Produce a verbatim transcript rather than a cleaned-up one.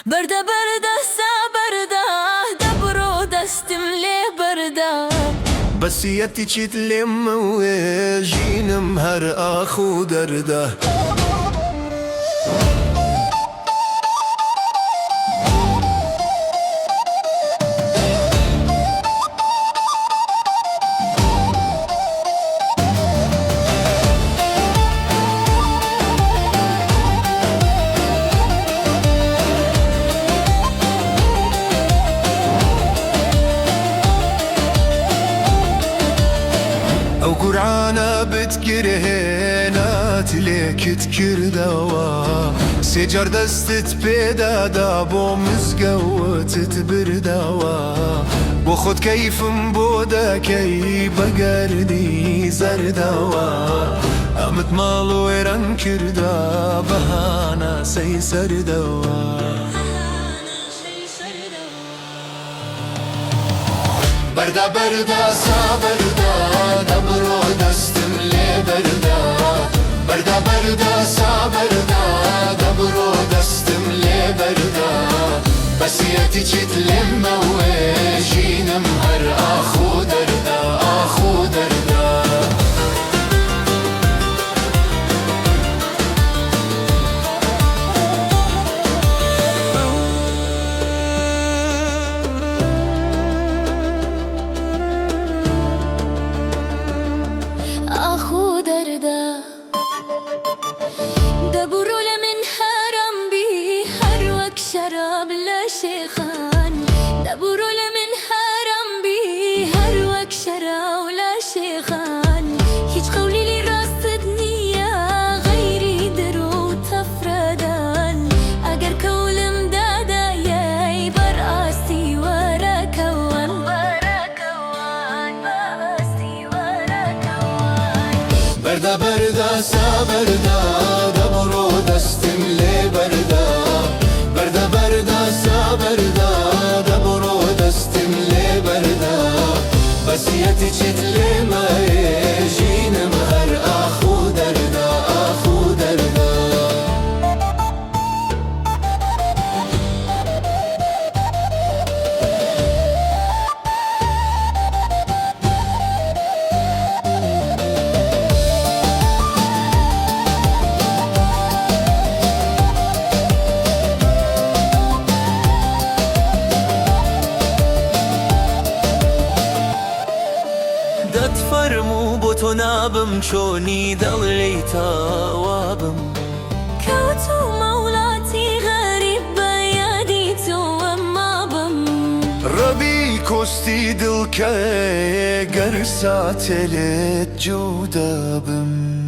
Berda berda sa berda, de biro destim lê berda. Bes yetî çît lê min wê, jînim her ax û derda. Ew Qur'ana bi dikirhêna, ti lê kit kirdawa. Sê car destit pê da, da bo mizgewtit birdawa. Bo xwe keyfim bo dekey, begerdî zerdawa. Amit mal wêran kirda, behana sey serdawa. Berda berda sa berda, de biro destim lê berda. Berda berda sa berda, de biro destim lê berda. Bes yetî çît lê min wê, jînim her ax û derda, ax û derda. Ax û derda. De biro li min heram bî, her wek şerab li şêxan. De biro li min heram bî, her wek şerab li şêxan. Hiç qewlî lî rast nîya, xeyrî dir û tefredan. Eger kewlim dadayey, ber astî were kewan. Were kewan, ber astî were kewan. Berda berda sa berda, de biro destim lê berda. Berda berda sa berda, de biro destim lê berda. Bes yetî çît lê me, jînim her ax û derda, ax û derda. Dat fermû bo to nabim çonî, dil lê tawa bim. Kewtû mewlatî xerîb be, yadî to wema bim. Rebî kostî dil ke, ger sa telê cuda bim.